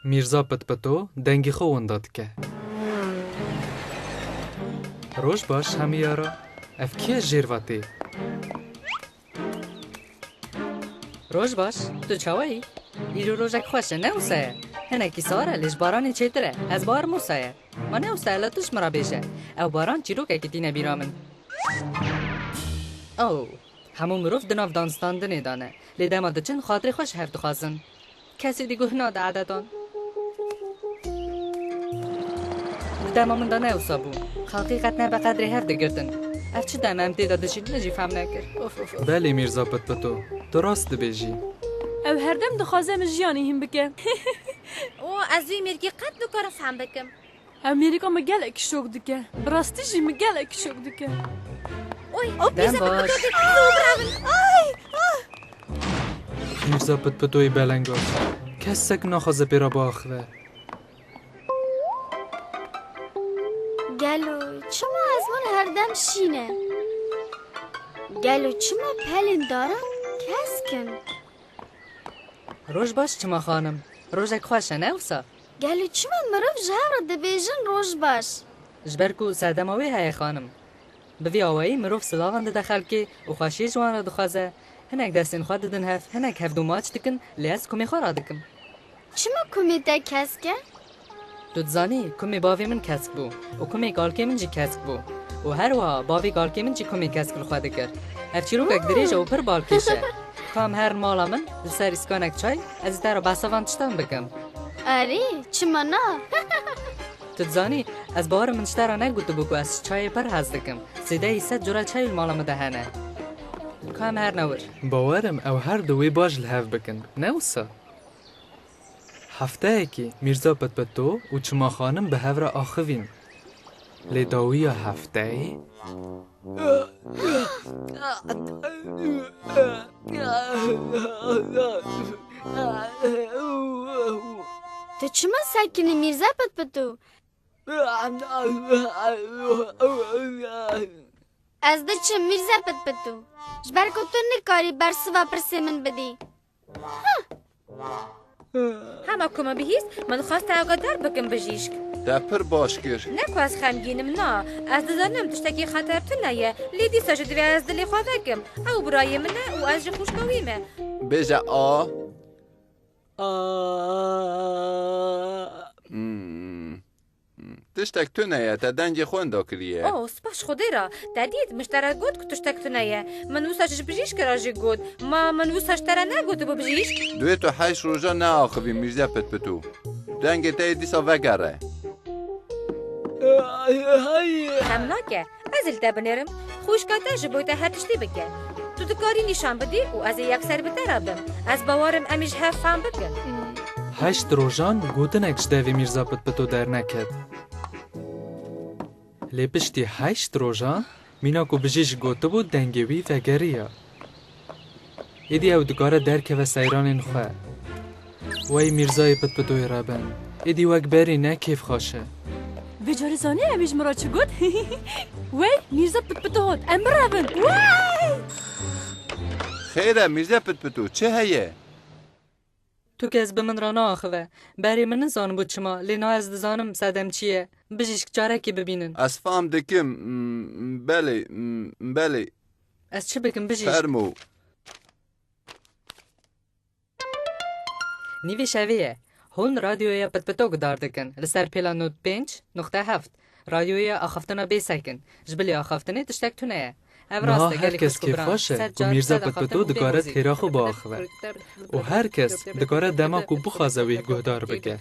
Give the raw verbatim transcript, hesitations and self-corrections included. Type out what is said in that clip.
Mîrza Pitpito dengê xwe winda dike. Roj baş hemiyara. Ev kî ye jêr ve tê? Roj baş, tu çawa yî? Îro rojek xweş e, ne wisa ye? Hinekî sar e, lê ji baranê çêtir e. Ez barim wisa ye. Ma ne wisa ye, la tu ji min re bêje. Ew baran çîrokekî tîne bîra min. Oh, hemû mirov di nav danstandinê de ne. Lê dema diçin, xatirê xwe ji hev dixwazin. Kesê dî guh nade ededan. Dema min de ne wisa bû. Xelkî qet ne bi qedrê hev digirtin. Ev çi dem em tê de dijîn, min jî fehm nekir. Of, of, of. Belê Mîrza Pitpito, tu rast dibêjî. Ew herdem dixwaze min jiyanê hîn bike. O, ez wî mêrgî qet nikarim fehm bikim. Ew mêrika min gelekî şok dike. Bi rastî jî min gelekî şok dike. Oy, Dem baş. Ay, ah! Mîrza Pitpitoyê belengaz. Kesek naxwaze pê re biaxive. Gelo çima ezman herdem şîn e? Gelo çima pelên daran kesk in? Roj baş Çima xanim. Rojek xweş e, ne wisa? Gelo çima mirov ji hev re dibêjin roj baş? Ji ber ku serdema wê heye xanim. Bi vî awayî mirov silavan dide xelkê û xweşiyê ji wan re dixwaze. Hinek destên xwe didin hev, hinek hevdû maç dikin, lê ez kumê xwe radikim. Çima kumê te kesk e? Tu dizanî, kumê bavê min kesk bû û kumê kalkê min jî kesk bû û her wiha bavê kalkê min jî kumê kesk li xwe dikir. Ev çîrokek dirêj e û pir balkêş e. Ka em herin mala min, li ser îskanek çay, ez ê te re behsa van tiştan bikim. Erê, çima na? Tu dizanî, ez bawerim min ji te re negotibû ku ez çayê pir hez dikim. Zêdeyî sed cure çay li mala min de hene. Ka em herine wir. Bawerim ew her du wê baş li hev bikin, ne wisa? Hefteyekî Mîrza Pitpito û Çima Xanim bi hev re axivîn. Lê dawiya hefteyê. Tu çima sekinî Mîrza Pitpito? Ez diçim Mîrza Pitpito. Ji ber ku tu nikarî bersiva pirsê min bidî. Hema ku min bihîst, min dixwest te agadar bikim bijîşk. Te pir baş kir. Ne ku ez xemgîn im, na. Ez dizanim tiştekî xeter tune ye, lê dîsa jî divê ez dilê xwe vekim. Ew birayê min e û ez jî xwişka wî me. Bêje a. A. Hmm. Tiştek tune ye, te dengê xwe winda kiriye. Oh, spas Xwedê re. Te dît, min ji te re got ku tiştek tune ye. Min wisa ji bijîşkê re jî got. Ma min wisa ji te re negotibû bijîşk? Divê tu heşt roja neaxivî Mîrza Pitpito. Dengê te yê dîsa vegere. Xem nake. Ez ê li te binêrim. Xwişka te ji bo te her tiştî bike. Tu dikarî nîşan bidî û ez ê yekser bi te re bim. Ez bawerim em ê ji hev fam bikin. Heşt rojan gotinek ji devê Mîrza Pitpito derneket. Lê piştî heşt rojan, mîna ku bijîşk gotibû, dengê wî vegeriya. Êdî ew dikare derkeve seyranên xwe. Wey Mîrzayê Pitpitoyê re bin. Êdî wek berî ne kêfxweş e. Vê carê zanî em ê ji min re çi got? Wey Mîrza Pitpito hat. Em birevin. Wey! Xêr e Mîrza Pitpito, çi heye? Tu kes bi min re naaxive. Berê min nizanibû çima, lê niha ez dizanim sedem çi ye. Bijîşk carekê bibînin. Ez fam dikim. M-, belê, m-, belê. Ez çi bikim bijîşk? Fermo. Nîvê şevê ye. Hûn radyoya Pitpito guhdar dikin. Li ser pêla nod pênc nuqte heft. Radyoya axaftina bê sekin. Ji bilî axaftinê tiştek tune ye. Ev rast e, gelek xweş û biran. Niha her kes kêfxweş e ku Mîrza Pitpito dikare têra xwe biaxive. Û her kes dikare dema ku bixwaze wî guhdar bike.